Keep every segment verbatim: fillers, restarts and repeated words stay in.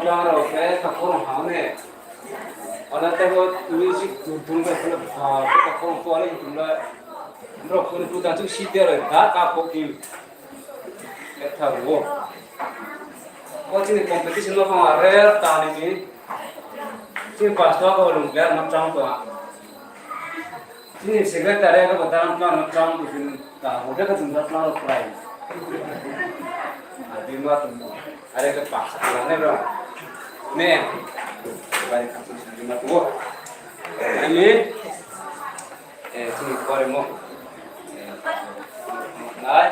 Jang rao khe kakhorong ha ne. Ala tei bo music tun tun bai kheno, ah, kakhorong to ale tun le. Bro, kunu kuta chu si te le, da ka pho ki. Etha ro. Bo chini competition no phang are ta ni ni. Chini pastor ko lung le ma chang to. Chini secretary ko ba dan plan no chang to chini ta ho de ka chungda plan no prize. Adi ma tum. Are ka pastor ne bro. Amen. Bari khatung sa rima tong ou. Amen. Eh, chini pore mo. Eh, nai.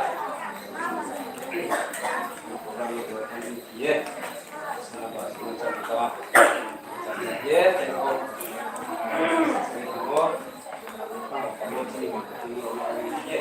Ye. Sana ba, sana ba, sana ba. Ye, tengok. Tengok. Ye.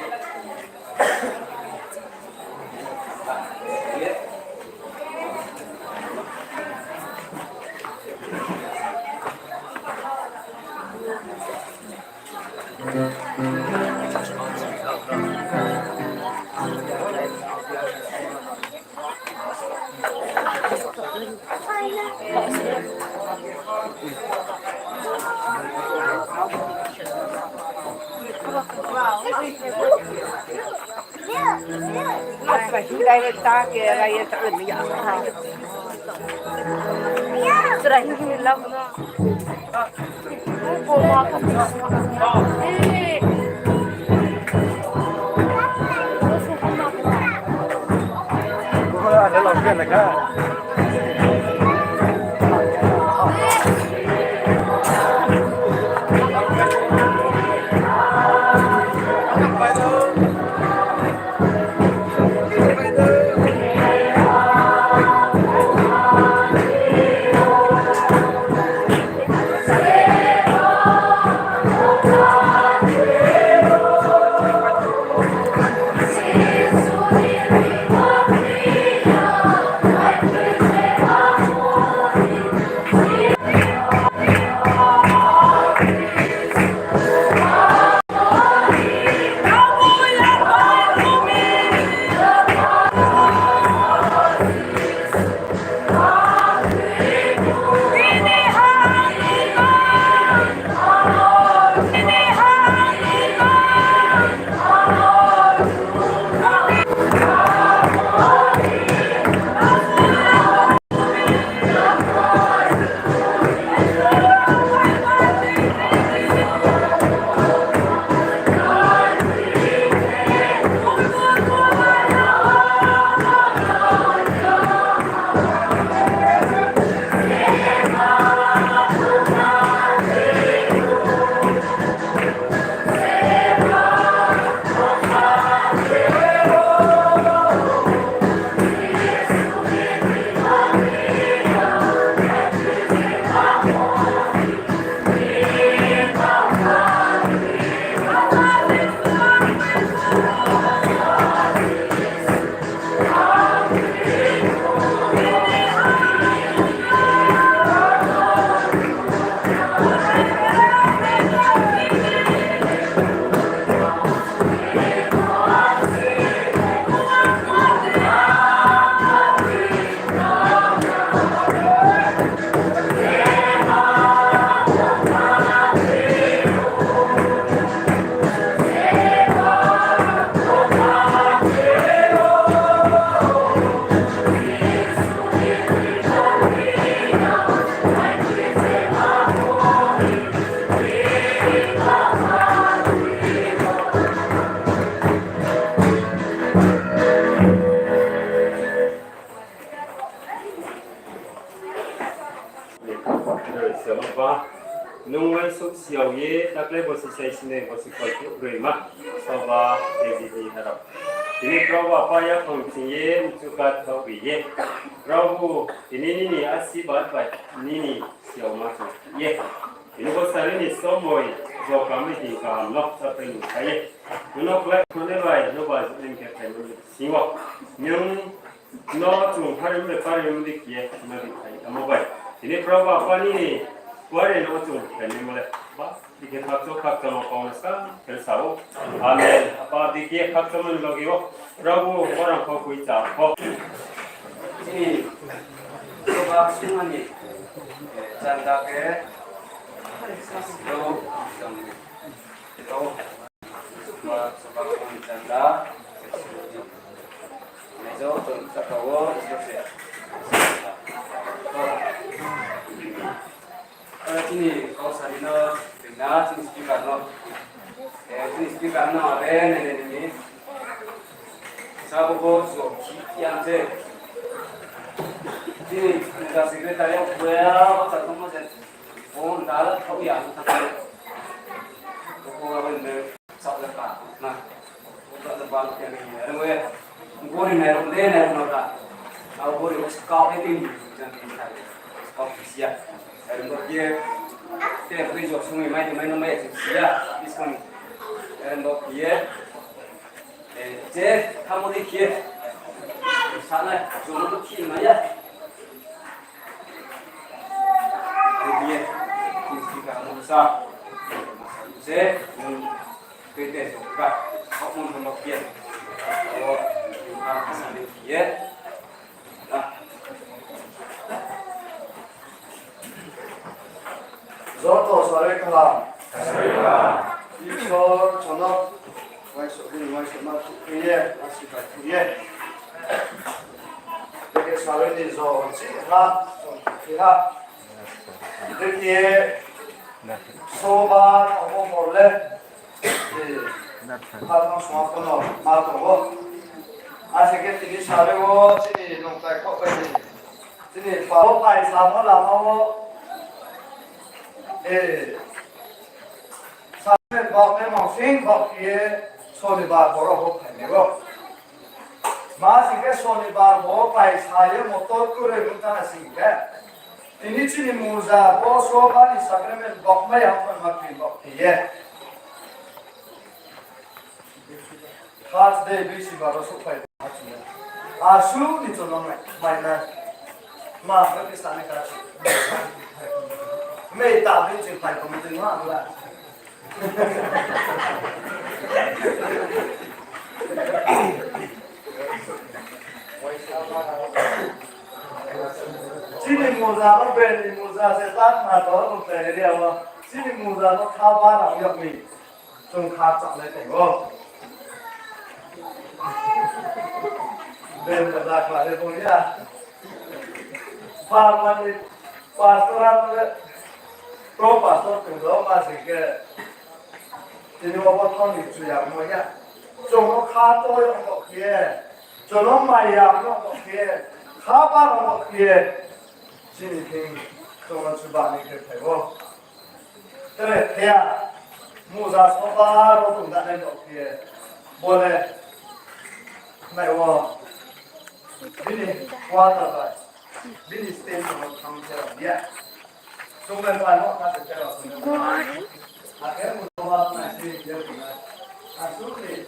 Nung uaingsouh siao ye, taklai bo se sai sinai bo se koi khe broima, soba, kejidi harao. Tini Probu Apa yaphang ching ye, mchuka thaoh ri ye. Probu, tini nini asirbad bai nini siaoma chung ye. Tini bo sari ni somoi, jokam ni din kaham no, sapai ni kha ye. Nono klái khone bai, noba jini khe phai mani sing o. Nung no chung hari mle pari mle khe ye, no di khai amo bai. Tini Probu Apa nini kuare no chung khai ni mle. Ba, di khe khakchang khakchang no kau na sa, khe sa o. Amen. Apa di khe khakchang mani logi o. Probu, orang kau kui cha kho. Chini, soba sungmani, eh, chanda khe, do, do. Chini kau sari no, na chini speaker no, eh, chini speaker no, are, ne, ne, ne, ne. Sabo bo so, yang se. Chini, Ka secretary ang kuya, baka tongmo se. Phone dal, kau ya, ang kata. Ko ko abang ne, sa le ka, na. Ko ka le bang ke ni, are mo ye. Gori na ro, le na ro na. Au gori ko kau ke tin, jan tin ka. Kau sia. Are mo ye. Te ko jo sung mai, mai na mai sia. Iskon. Are mo ye. Eh, je, tamo di khe. Sa na, jo mo to khe ma ya. Joto sarui kaham. Isor jono uaingsouh bini uaingsouhma thuh khe ye, asi bai thuh ye. Bini sarui ni jo chi ha, jong khe ha. Bini soba abo hor le, eh, ha thang song pho no ma tong ou. Asi khe tini sarui wo chini nongthai kho bai ni. Chini pao phai samo lama wo, eh, Sacrament baoh nai mangsing baoh khe ye Sonibar boro bo phai nai o. Ma sing khe Sonibar bo paisa ye motor kure nung tana sing khe. Tini chini muza bo soba ni sacrament baoh mai ya phai ma khe baoh khe ye. Thursday bisi baro souhphai. Asu ni chonong mai na. Ma, ma ke sa ni ka. Mei ta bin ching phai ko mei ma la. Chini muza no ben ni muza se ta na to ko te ri awa. Chini muza no kha ba ra ya mi. Chung kha chak nai tong ou. Ben ka da kla le bung ya. Pharman ni pastor ha le, pro pastor tong do ma sing khe. Tini bo bo thang ni chu ya mo ya. Chung no kha to ya mo khe. Chung no mai ya mo khe. Kha ba mo khe. Chini thing chung no chu ba ni khe phai ou. Tre thea, muza soba ro tong da nai no khe, bo le, nai wo, bini quarter bai, bini stage no thang se ro ya. Chung le pai mo kha se ro sung. Akhe muza soba nai si ye na. Asu ni.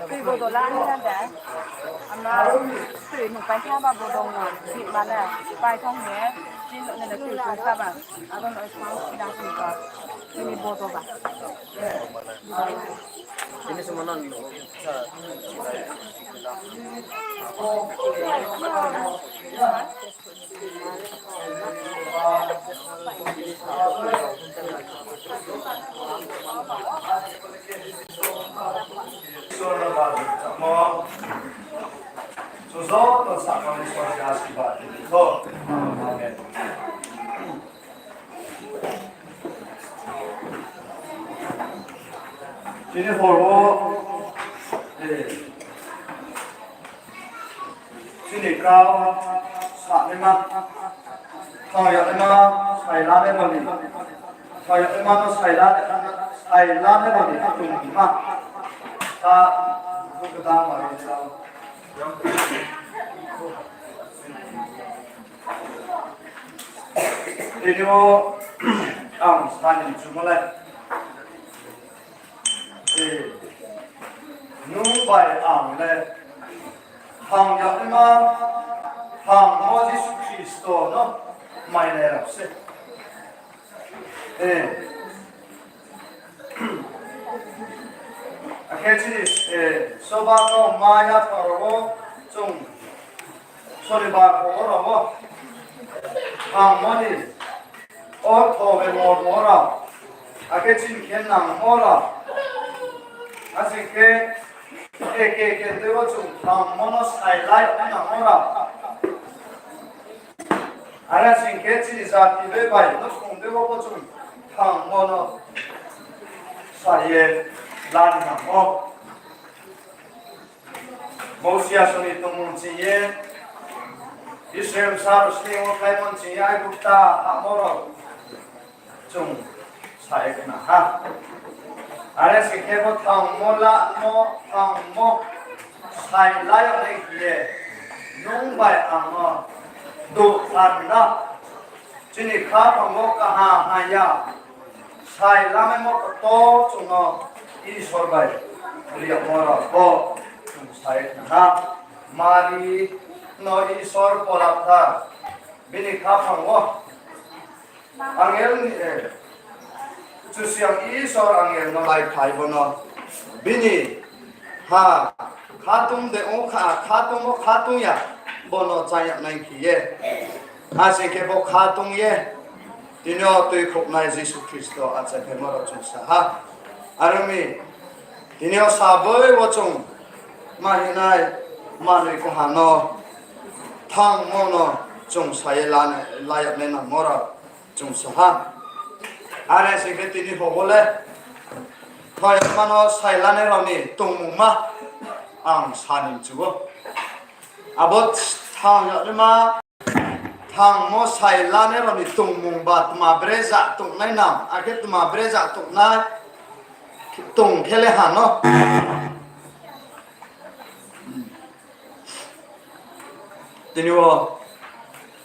Tui bodol la ni na de. Ama tui nuh pai kha ba bodol no. Sih ma le. Pai thang ye. Chini nuh ni le tui tong kha ba. Abo no sang sina tui ba. Chini bodol ba. Chini sumo no. Amen. Chini hor wo, eh, chini kau sanaima, thang yagnaima, sai lanaima ni, thang yagnaima no sai la, sai lanaima ni, chung ma, ta, bu kata ma ri sa. Tini wo ang sani chumo le. Eh, Nung bai ang le thang yagnaima, thangmo Jisu Khristo no mainai rao se. Akhe chini soba no ma ya thang rao wo chung Sonibar pho rao wo thangmo ni ortho bai mormo rao, akhe chini khe nangmo rao, asing khe eke eke tei wo chung thangmo no sailai nangmo rao. Are sing khe chini jati bai bai nouhkhong tei wo pho chung thangmo no sa ye la ni nangmo. Mousi asong ni tongmung ching ye, Israel bsa rao sleing wo khlaimo ching ye Aigupta hahmo rao chung sa ye khna ha. Are sing khe bo thangmo la no thangmo sailai yag nai khe ye, nung bai ang no douh kha na. Chini khaphang wo kaham hamya sailamaimo ktor chung no Isor bai ri yagmo rao pho chung sa ye khna ha. Mari no Isor Pola Kthar bini khaphang wo angel ni, Kchusoyang Isor angel no láiphai bo no bini ha khatung de ong kha, khatung wo khatung ya, bo no chá yag nai khe ye. Asing khe bo khatung ye, tini yo tuikhouhnai Jisu Khristo achaiphaimo rao chung sa ha. Are ong mi, tini yo saboi wo chung ma hingnai manoi kaha no thangmo no chung sa ye la yag nai nangmo rao chung sa ha. Are sing khe tini hor wo le thangmo no sailanai rao ni tongmungma ang sa ni mchu ou. Abo thang yagnaima, thangmo sailanai rao ni tongmung ba tma breja tongnai nang, akhe tma breja tongnai tong khe le ha no. Tini yo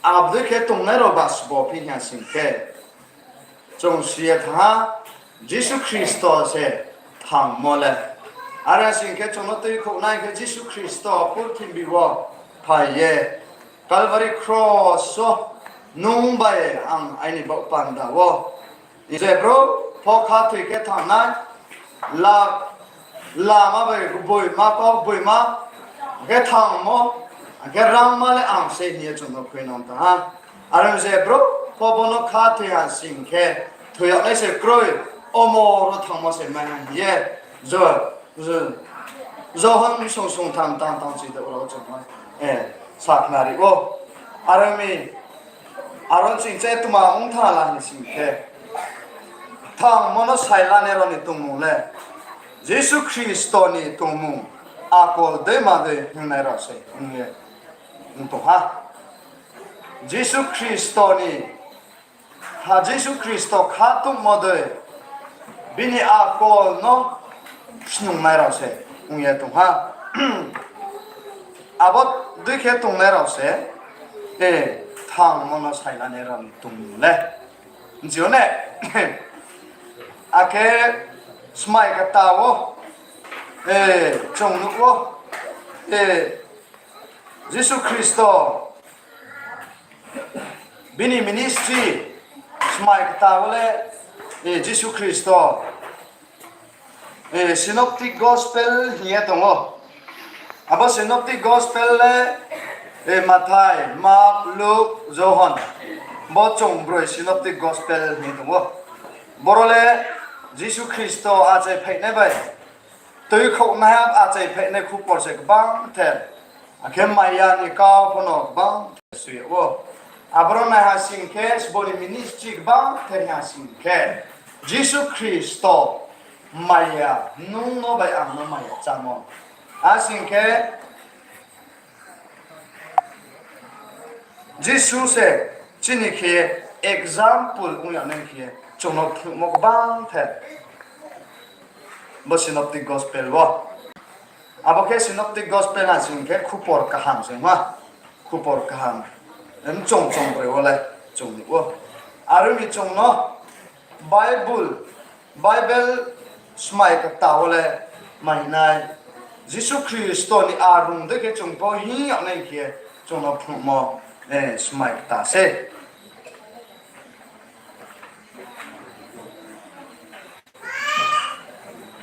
abdei khe tongnai rao ba sbo phi hing ya sing khe, chung si ye thanng ha, Jisu Khristo se thangmo le. Are sing khe chung no tuikhouhnai khe Jisu Khristo purthimbi wo phai ye Kalvari kros wo nung bai ang aini baoh panda wo je brouh pho khathoi khe thanngnai, la, lama bai gboima, kau gboima, akhe thangmo, akhe rangma le ang se hing ye chung no khuinang thanng ha. Are je brouh pho bo no khathoi ha sing khe, thoi yag nai se kroi, omor wo thangmo se mai ha hing ye, Jo-, Jo-, Johon song song tham tang tang chi de oro chung no, eh, sakhnari ou. Are ong mi, aro ching che tma ong tha la hing sing khe, thangmo no sailanai rao ni tongmung le Jisu Khristo ni tongmung akol dei ma dei hingnai rao se ong ye ong tong ha. Jisu Khristo ni, ha, Jisu Khristo khatungmo dei bini akol no snungnai rao se ong ye tong ha. Abo dei khe tongnai rao se, eh, thangmo no sailanai rao ni tongmung le. Bchi ou ne? Akhe smai kta wo, eh, chung nuh ou, eh, Jisu Khristo bini ministry smai kta wo le, eh, Jisu Khristo, eh, synoptic gospel hing ye tong ou. Abo synoptic gospel le, eh, Mathai, Mark, Luk, Johon. Bo chung broi synoptic gospel hing ye tong ou. Boro le Jisu Khristo achai phainai bai, tuikhouhnaiha achai phainai khupor se gbangther. Akhe maya ni kau pho no gbangther sui yag ou. Aboro naiha sing khe, sbo ni ministry gbangther ha sing khe, Jisu Khristo maya, nung no bai ang no maya chámo. A sing khe, Jisu se chini khe example ong ya nai khe, chung no phnuhmo gbangther. Bo synoptic gospel wo. Abo khe synoptic gospel ha sing khe khupor kaham se ma. Khupor kaham. Mchong chong broi wo le chung nuh ou. Aro ni chung no Bible, Bible smai kta wo le ma hing nai, Jisu Khristo ni arung dei khe chung pho hing yag nai khe, chung no phnuhmo, eh, smai kta se.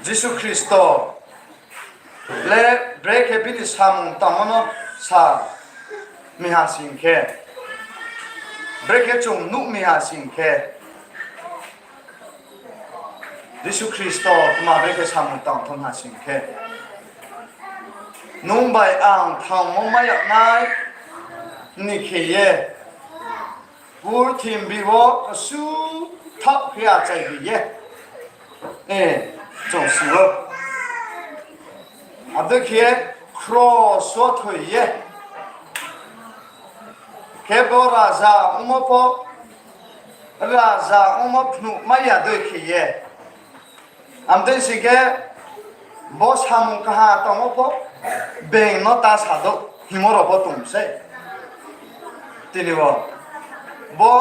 Jisu Khristo le brekhe bini samung tangmo no sa mi ha sing khe, brekhe chung nuh mi ha sing khe, Jisu Khristo tma brekhe samung tang thang ha sing khe, nung bai ang thangmo mai yag nai ni khe ye, purthimbi wo su thaoh khe achaibi ye, eh, chung si ou. Abo dei khe kros wo thoi ye, khe bo raja ongmo pho, raja ongmo phnuh mai ya dei khe ye. Abo dei sing khe, bo samung kaha tangmo pho, being no ta sa douh hingmo rao pho tong sei. Tini wo, bo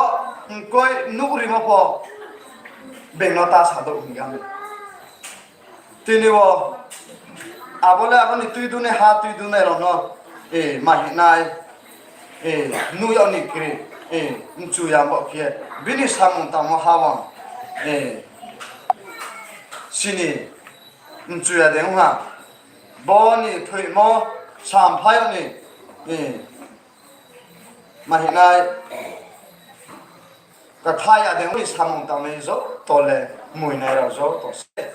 mkoih nuh rimo pho, being no ta sa douh hing ya. Tini wo, abo le abo ni tuidunai ha tuidunai rao no, eh, ma hing nai, eh, nuh yag ni kri, eh, mchu ya bo khe, bini samung tangmo ha wang, eh, sini mchu ya de ong ha, bo ni thoimo sampha yag ni, eh, ma hing nai, kathai ya de ong ni samung tangnai joto le moinai rao joto se.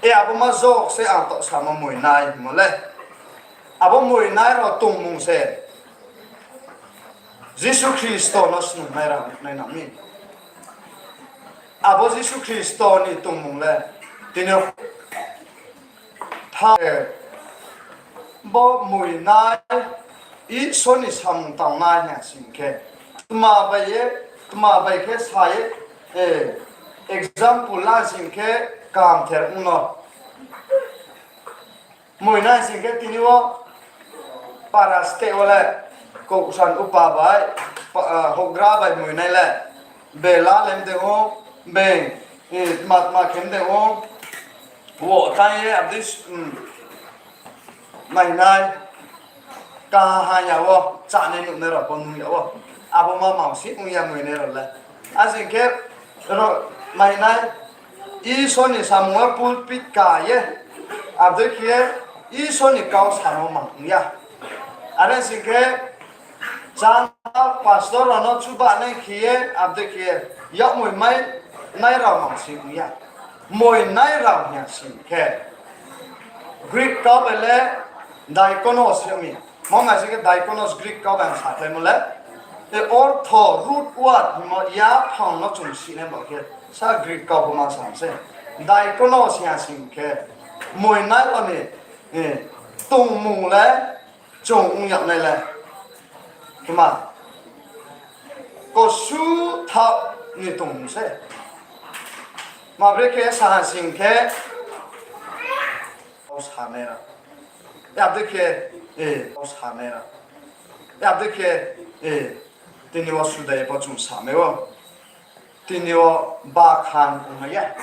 E abo ma jok se ang taoh samo moinai hingmo le. Abo moinai rao tongmung se Jisu Khristo no snungnai rao nai nang mi. Abo Jisu Khristo ni tongmung le tini tha-, bo moinai, Isor ni samung tangnai hing sing khe, tma bai ye, tma bai khe sa ye, eh, example la sing khe, kamther ong no. Moinai sing khe tini wo para state wo le kouhsan upa bai, pa-, ah, houhgra bai moinai le, bela le mde ong, beng, eh, tma tma khe mde ong, wo tang ye abdei, mainai, kaha ya wo, chánai nuhnai rao pho nung ya wo, abo ma mangsi ong ya moinai rao le. A sing khe, ro-, mainai, Isor ni samung wo pulpit ka ye, abdei khe, Isor ni kau samo mang ong ya. Are sing khe, chánai pastor rao no chubanai khe ye, abdei khe, yakmoi mai nai rao mangsi ong ya. Moinai rao hing sing khe, Greek kau bai le diakonos hing mi. Mo ma sing khe diakonos Greek kau bai ang sakhlaimo le. E ortho, root word hingmo yaphang no chung sinai ba khe, sa Greek kau pho ma sa se. Diakonos hing sing khe, moinai rao ni, eh, tongmung le, chung ong yag nai le, tma, kosu thaoh ni tongmung se. Ma brekhe sa ha sing khe, o sanai rao. Abdei khe, eh, o sanai rao. Abdei khe, eh, tini wo sudai pho chung samai ou. Tini wo bakhan ong ya.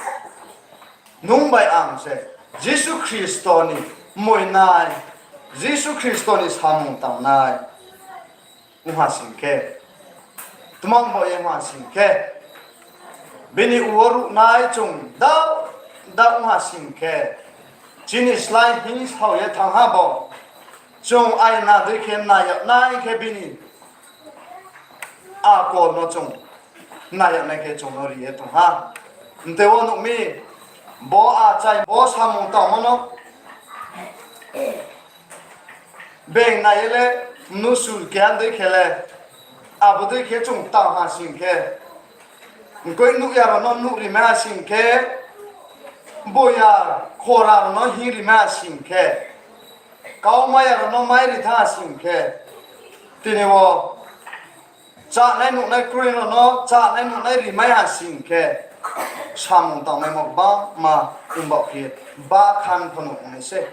Nung bai ang se Jisu Khristo ni moinai, Jisu Khristo ni samung tangnai ong ha sing khe, tma bo ye ong ha sing khe, bini uo ruhnai chung dao dao ong ha sing khe, chini slái hing sao ye thanng ha bo, chung aina dei khe nai yag nai khe bini akol no chung nai yag nai khe chung no ri ye tong ha. Mte wo nuh mi, bo achai bo samung tangmo no beng nai ye le, mnusu keha dei khe le, abo dei khe chung tang ha sing khe, mkoih nuh ya rao no nuh rimai ha sing khe, boya khora rao no hing rimai ha sing khe, kaumai ya rao no mai ri thanng ha sing khe, tini wo chánai nuhnai kroi rao no chánai nuhnai rimai ha sing khe, samung tangnaimo gbangma ongbaoh khe, bakhan pho no ong nai se.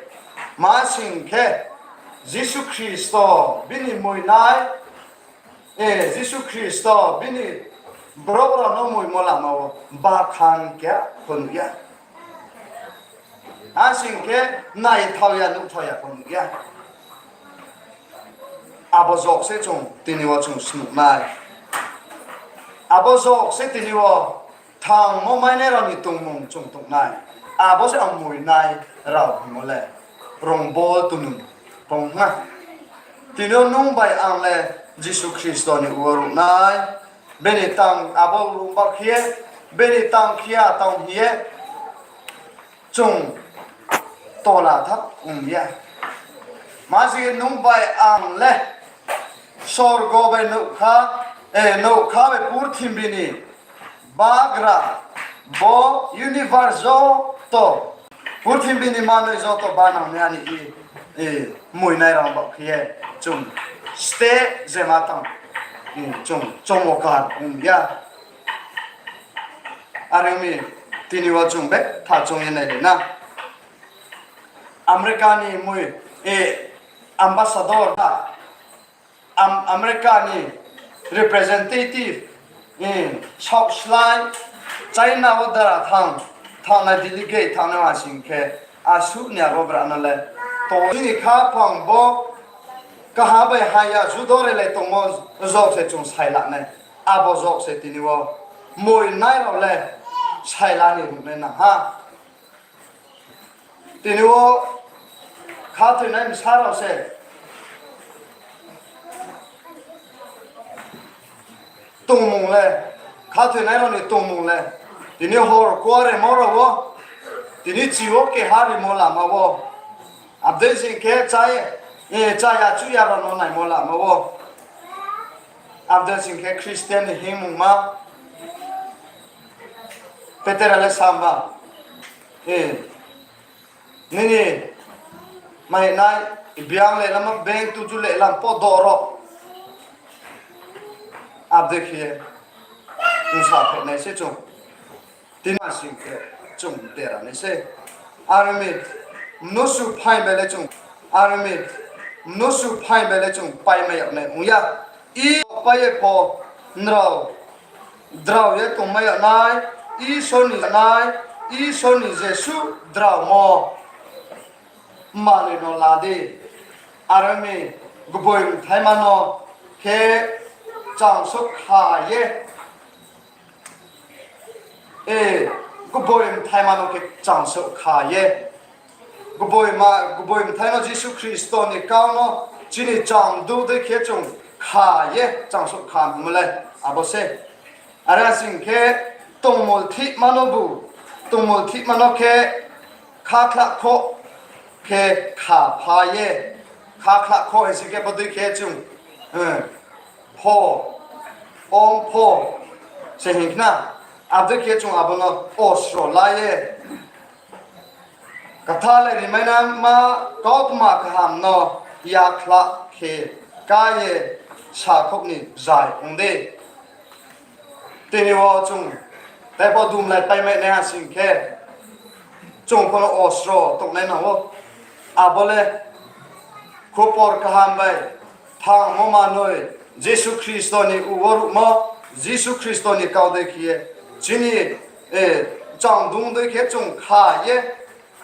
Ma sing khe, Jisu Khristo bini moinai, eh, Jisu Khristo bini brouh rao no moimo lama wo bakhan keha pho nuh ya. Asing khe naithao ya, nuhthao ya pho nuh ya. Abo jok se chung tini wo chung snuh nai. Abo jok se tini wo thangmo mainai rao ni tongmung chung tong nai. Abo se ang moinai rao hingmo le rongbo tunun tong ha. Tini yo nung bai ang le Jisu Khristo ni uo ruh nai. Bini tang abo ruh ba khe ye, bini tang khe ya tang hing ye, chung tola tha ong ya. Ma se nung bai ang le sorgo bai nougkha, eh, nougkha bai purthimbi ni bagra, bo universe joto, purthimbi ni manoi joto banang ni ani i, i, moinai rang ba khe ye chung ste jema tang, i, chung chomokar ong ya. Are ong mi, tini wo chung betha chung ye nai le na. America ni mui, e, ambassador ha, Am-, America ni representative, e, saohslái, China wo dara thang, thangnai delegate thangnai asing khe, asuh ni abo bra no le. To chini khaphang bo kaha bai haya judo re le tongmo jok se chung saila nai. Abo jok se tini wo moinai rao le saila ni ruh nai nang ha. Tini wo khathoinai bsa rao se tongmung le, khathoinai rao ni tongmung le, tini hor kuaremo rao wo, tini chi wo keha rimo lama wo, abdei sing khe chá, eh, chaya chuya rao no naimo lama wo, abdei sing khe Christian ni hingmungma, Petera le samba, eh, nini mainai, biang le lama, beng tuju le lam po doro. Abdei khe ye, bsa phainai se chung. Tini sing khe chung dera nai se. Are ong mi, mnusu phaing bai le chung, are ong mi, mnusu phaing bai le chung paimai yag nai ong ya. I pai ye pho nrao drao ye tongmai yag nai, Isor ni nai, Isor ni jesuh draomo manoi no la di. Are ong mi, gboi mthaima no khe changsouh kha ye, e, gboi mthaima no khe changsouh kha ye, gboi ma, gboi mthai no Jisu Khristo ni kau no chini changdu dei khe chung kha ye changsouh kha hingmo le abo se. Are sing khe tongmulthihma no bu, tongmulthihma no khe khakhlah khoh khe kha pha ye, khakhlah khoh hing sing khe bodei khe chung, eh, pho, ong pho se hing khna. Abdei khe chung abo no osro la ye, katha le rimainaima kautma kaham no yakhlah khe ká ye sakhouh ni zai ong di. Tini wo chung tei pho dumlai paimai nai ha sing khe, chung pho no osro tongnai nang ou. Abo le khupor kaham bai thangmo manoi, Jisu Khristo ni uo ruhmo, Jisu Khristo ni kau dei khe ye, chini, eh, changdung dei khe chung kha ye,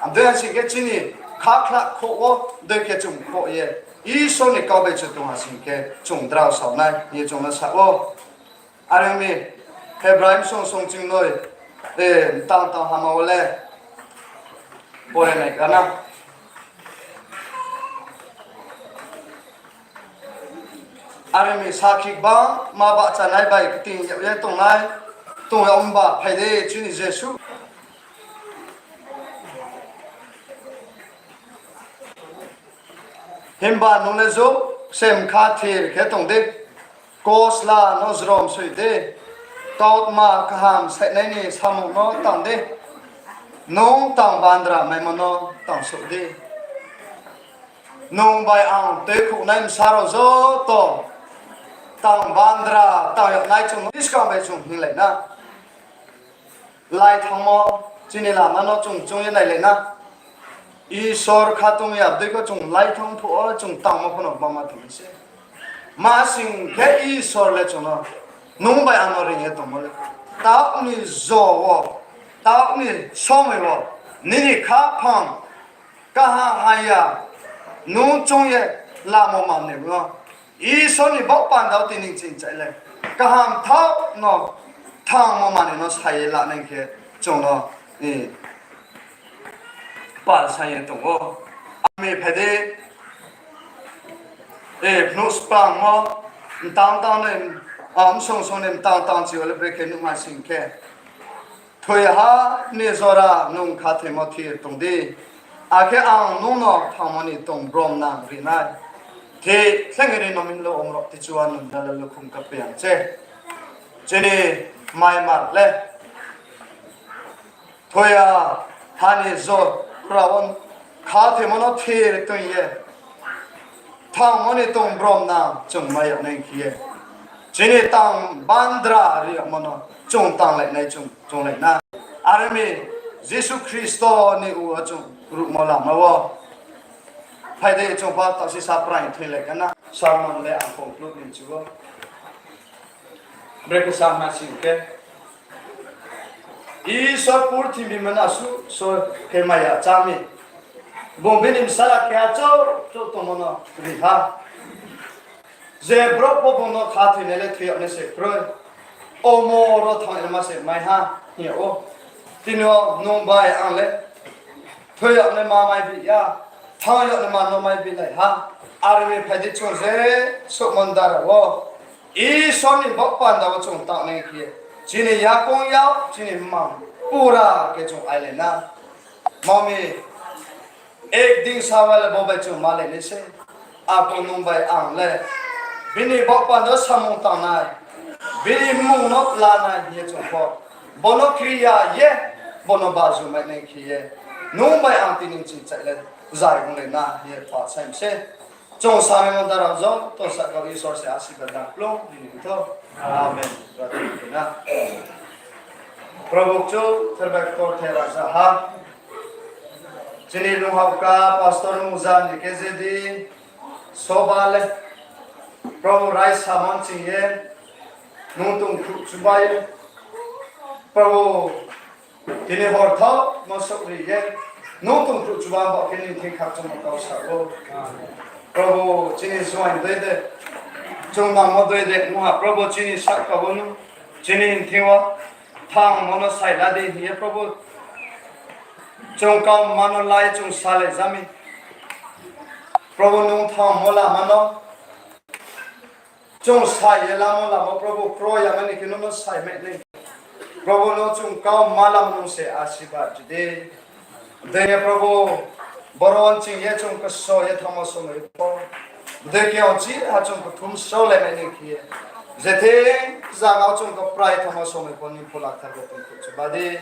abdei ha sing khe chini khakhlah khoh wo dei khe chung khoh ye, Isor ni kau bai chu tong ha sing khe chung drao sao nai hing ye chung no sa ou. Are ong mi, Hebrai bsong song chingnoi, eh, tang tang hama wo le pore nai kana. Are ong mi, sakhi gbangma bahchanai bai kting yag ye tongnai, tong yag ongba phai di chini jesuh. Himba nung le joh ksemkha thir khe tong di, kosla no jrom soi di, kautma kaham sainai ni samung no tang di, nung tang bandra maimo no tang souh di. Nung bai ang tuikhouhnai bsa rao joto tang bandra tang yag nai chung no buskang bai chung hinglai na. Lai thanngmo, chini lama no chung choung ye nailai na. Isor khatung ya dei kho chung lai thanng phuh wo chung tangmo pho no bangma tong se. Ma sing khe Isor le chung no, nung bai ano reing ye tongmo le, taoh ni jo wo, taoh ni somoi wo, Nini khaphang kaham hamya nung choung ye lamo manoi no, Isor ni baoh panda wo tini ching chai le, kaham thaoh no thanngmo manoi no sa ye lanai khe chung no, eh, pal sa ye tong ou. Ami phai di, eh, phnuh spangmo, mtang tang ni, ah, msong song ni mtang tang chi yo le brekhe nuhma sing khe. Thoiha ni jora nung khathoimo thir tong di, akhe ang nung no thanngmo ni tong bromnang ri nai. Thi, thleng ri no min lo omrok tichua nung dala lukhum ka peyang che. Chini maimar le thoiha ni jora wo khathoimo no thir tong ye thanngmo ni tong bromnang chung mai yag nai khe ye, chini tang bandra ri yagmo no chung tanglai nai, chung, chung lai na. Are mi Jisu Khristo ni u wo chung ruhmo lama wo phai di, chung pha taoh si sa prai thoilai kana. Sermon le ang conclude ni chu ou. Brekhe sa ma sing khe, Isor purthimbi mano suh so khe maya chá mi. Bung bini bsala keha chouh chouh tongmo no ri ha. Je brouh pho bung no khathoinai le thoi yag nai se kroi, omor wo thanng yag ma se mai ha, hing yag ou. Tini yo nung bai ang le thoi yag naima mai bi ya, thanng yag naima no mai bi nai ha. Are mi phai di, chung je souhmon dara wo Isor ni baoh panda wo chung tangnai khe, chini yakoung yak, chini mmang pura khe chung ailai na. Mami, ek din sa wa le bo bai chung malai nai se. Aphuh nung bai ang le bini baoh panda wo samung tangnai, bini mmung no lanai hing ye chung pho, bo no kri ya ye, bo no baju mai nai khe ye, nung bai ang tini ching chai le zai onglai na hing ye pha sai mi se. Chung sanaimo dara joto sahka Isor se asirbad dang khlung ri ni thou. Amen. Prarthana khe na. Probhu Kchusoyang, ktor the raja ha. Chini lunghaoka pastor Muza ni khe je di soba le, Probhu, raisa mon ching ye nung tongkhruh chubai ye, Probhu, tini hor thaoh no souhri ye nung tongkhruh chuba bo khe nini thing khakchangmo kau sa ou. Probhu, chini juaing dei de, chung nangmo dei de, mungha Probhu chini sahka wo nung chini thing wo thanngmo no sai la di hing ye, Probhu, chung kau mano lai chung salai ja mi. Probhu, nung thanngmo lama no chung sai ye lamo lama, Probhu, kro ya mani khe nung no sai mai nai. Probhu, nung chung kau ma lama nung se asirbad ri di. Dei ye Probhu, boro nching ye chung kso ye thanngmo somoi pho, dei khe uchih ha chung kthum sraolai mai nai khe ye, je thing zaga wo chung kprai thanngmo somoi pho ni phola kthar bai tongkhruh chuba di.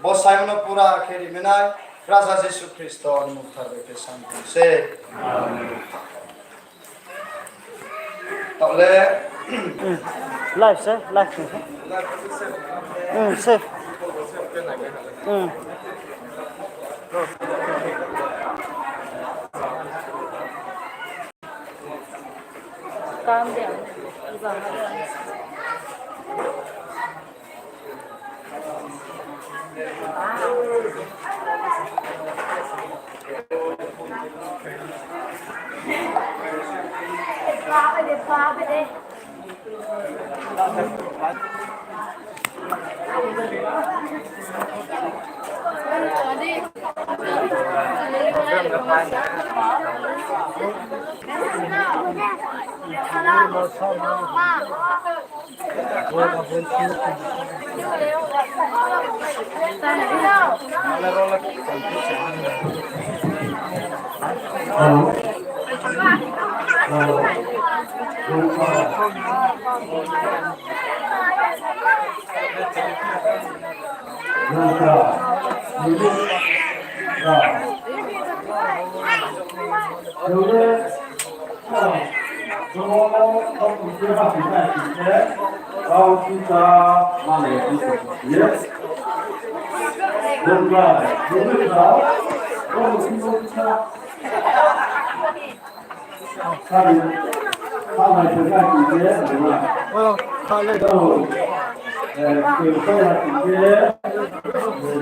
Bo saimo no pura khe ri mi nai, Raja Jisu Khristo ni mmung kthar bai khe sa tong se. Taoh le. Live se, live se. Hmm, safe. Hmm. Seh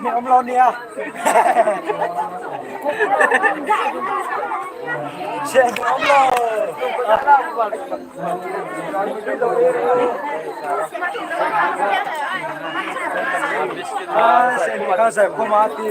ni omlo ni a. Seh ni omlo. Ah, seh ni ka seh ko ma ti.